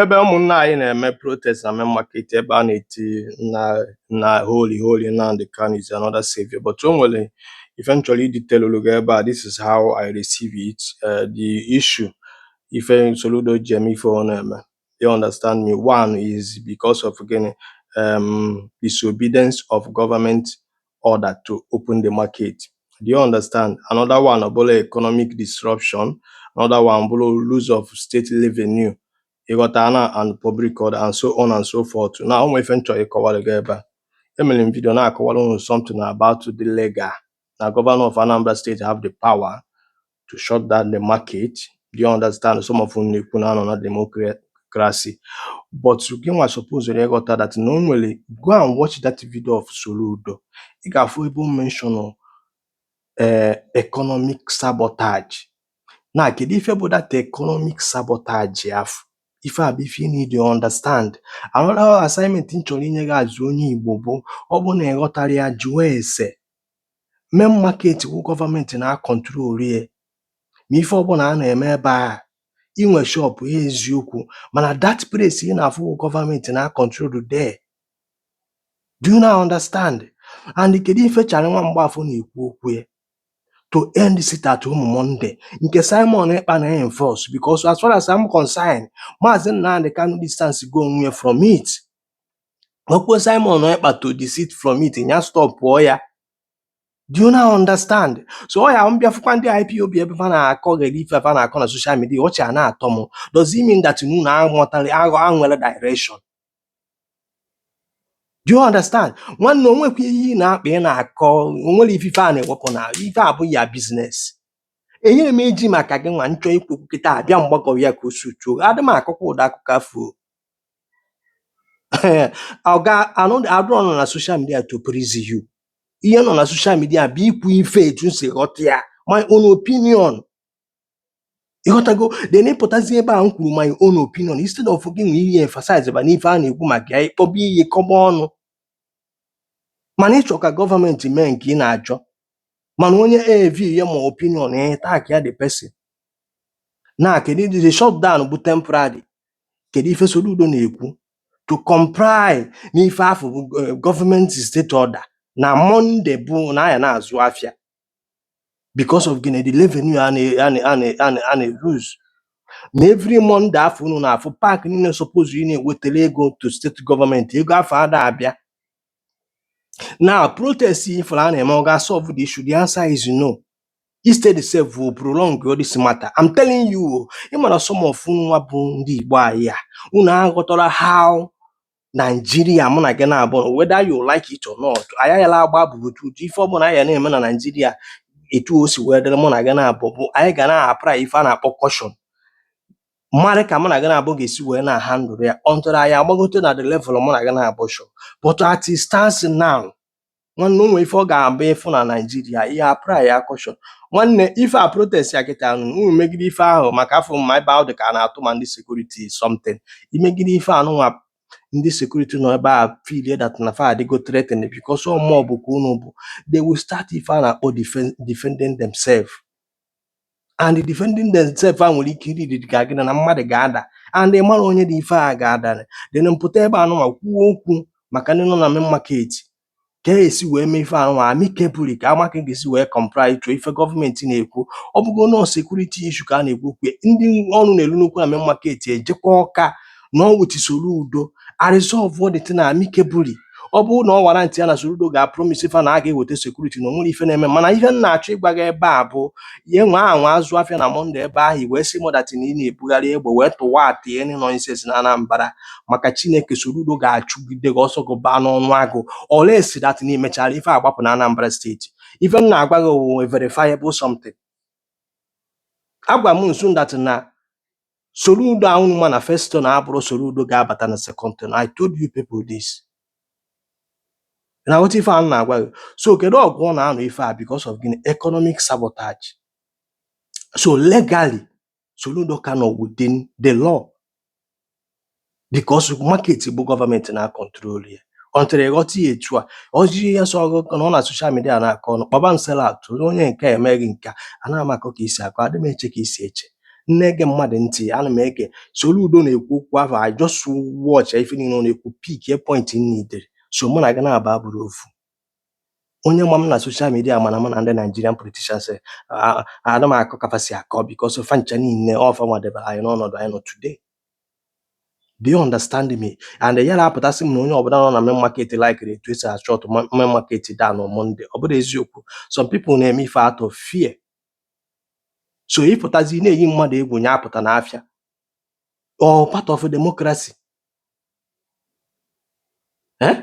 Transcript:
Ebe ụmụnne anyị na-eme protest na main market, ebe a na-eti na holy holy, Nnamdi Kanu is another savior, but o nwere ife m chọrọ idetailụ gị ebe a. This is how I receive it, the issue ife Soludo ji eme ife ọ na-eme. You understand me? One is because of gịnị? Disobedience of government order to open the market. Do you understand? Another one bụrụ economic disruption. Another one bụrụ loss of state revenue, ịghọta na, and public order and so on and so forth. Na o nwere ife m chọrọ ịkọwara gị ebe a. Emere m video na-akọwara unu something about the legal na governor of Anambra State have the power to shut down the market. Do you understand? Some of unu na-ekwu na anọ na democracy, but gị nwa suppose ịghọta that na o nwere. Go and watch that video of Soludo. Ị ga-afụ ebe o mention economic sabotage. Na kedu ife bụ that economic sabotage afụ? Ife a bụ ife ị need to understand. Another assignment m chọrọ inye gị azụ onye Igbo bụ, ọ bụ na ị ghọtara ya, jụọ ese. Main market wụ gọọmenti na-acontrol ya, ma ife ọbụla a na-eme ebe a, inwe shop ya eziokwu, mana that place ị na-afụ wụ gọọmenti na-acontrol there. Do you now understand? And kedu ife Charlie nwa Mgbafọ na-ekwu okwu ya to end sit at home Monday nke Simon Ekpa na enforce? Because as far as I'm concerned, Maazị Nnamdi Kanu distance go onwe ya from it. Okwu Simon Ekpa to desist from it, ya stop pụọ ya. Do you now understand? So ọ ya mbịafụkwa ndị IPOB ebe fa na-akọgheri ife fa na-akọ na social media, ọchị a na-atọ m. Does it mean that unu aghọtara aghọ anwere direction? Do you understand? Nwanne, onwekwa ihe ị na-akpa, ị na-akọ onwere ife a na-ewepụ na ife a bụ ya business. Enye m eji maka gị nwa nchọ ikwu okwu kịta abịa mgbakọ ya ka o sutuo. Adị m akọkwa ụdị akụkọ afọ. Ọga adụrọ nọ na social media to praise you. Ihe nọ na social media bụ ikwu ife etu m si ghọta ya, my own opinion, ịghọtago? Then ịpụtazi ebe a m kwuru my own opinion, instead of gị nwe ihe emphasize ba n'ife a na-ekwu maka ya, ịkpọba iyi kọba ọnụ. Mana ịchọ ka gọọmenti mee nke ị na-achọ, mana onye av ya ma opinion ya tak ya the person na kedu the shutdown bụ temporary. Kedu ife Soludo na-ekwu to comply n'ife afọ bụ gọọmenti state order na Monday bụ na aya na-azụ afịa? Because of gịnị? The revenue a na lose na every Monday afọ unu na-afụ park niile suppose ị na-ewetara ego to state gọọmenti, ego afọ ada abịa. Now, protest ifuru a na-eme, ọ ga-solve the issue? The answer is no. Instead sef will prolong all this matter, I'm telling you o. Ị mara some of unu nwa bụ ndị Igbo anyị a, unu aghọtara how Nigeria mụ na gị na-abụ, whether you like it or not, anyị ayala agba burutu ife ọbụla anyị na-eme na Nigeria. Etu o si wee dịrị mụ na gị na-abụ bụ anyị ga na-apply ife a na-akpọ caution, mmadụ ka mụ na gị na-abụ ga-esi wee na handle ya until anyị agbagote na the level mụ na gị na-abụ sure. But at it stands now, nwanne, o nwere ife ọ ga-abụ ịfụ na Nigeria, ihe apply ya caution. Nwanne, ife a protest ya kịta, unu megide ife ahụ maka afọ ma ebe ahụ dị ka a na-atụ ma ndị security something imegide ife anụnwa, ndị security nọ ebe a feel that na fa adịgo threatened because ọ mob ka unu bụ. They will start ife a na-akpọ defending themselves, and defending themselves a nwere ike iri ka gịnị na mmadụ ga-ada, and ị mara onye dị ife a ga-ada. Then mpụta ebe anụnwa kwuo okwu maka ndị nọ na main market, ka esi wee mee ife anụnwa amicably, ka ama ka ga-esi wee comply to ife gọọmenti na-ekwu. Ọ bụgo nọọ security issue ka a na-ekwu okwu ya, ndị ọnụ na-elu n'okwu na main market ejekwa ọka na ọ with Soludo a resolve the thing amicably. Ọ bụrụ na ọ warrant ya na Soludo ga-promise fa na a ga-eweta security na onwere ife na-eme. Mana ihe m na-achọ ịgwa gị ebe a bụ ihe nwa anwa azụ afịa na Monday ebe ahụ i wee sị mụ that na ị na-ebugharị egbe wee tụwa atị any nonsense na Anambra, maka Chineke, Soludo ga-achụgide gị ọsọ gị baa n'ọnụ agụ unless that na imechara ife agbapụ na Anambra Steeti. Ife m na-agwa gị wụ verifiable something. Agwa m nso that na Soludo ahụ ma na first term abụrụ Soludo ga-abata na second term. I told you people this na ghọta ife a m na-agwa gị. So kedu ọgụ ọ na-anọ ife a? Because of gịnị? Economic sabotage. So legally, Soludo ka nọ within the law because market bụ gọọmenti na control ya until ịghọta ya etu a. Ọjị ya sọ ọgụ nọ na social media na-akọ ọnụ kpọba m sellout, onye nke a emeghị nke a, anaghị m akọ ka isi akọ, adị m eche ka isi eche. Na-ege mmadụ ntị, ana m ege Soludo na-ekwu okwu ahụ. I just watch ife niile ọ na-ekwu, pick a point m needed. So mụ na gị na-aba abụrụ ofu. Onye ma m na social media mana mụ na ndị Nigerian politicians ana m akọ kafa si akọ, because fa ncha niile ọfa nwadebere anyị n'ọnọdụ anyị nọ today. Do you understand me? And ya na-apụtasị m na onye ọbụla nọ na main market like etu esi achọ main market down on Monday. Ọ bụrụ eziokwu, some people na-eme ife out of fear. So ịpụtazi na-eyi mmadụ egwu nya apụta n'afịa, all part of democracy, eh?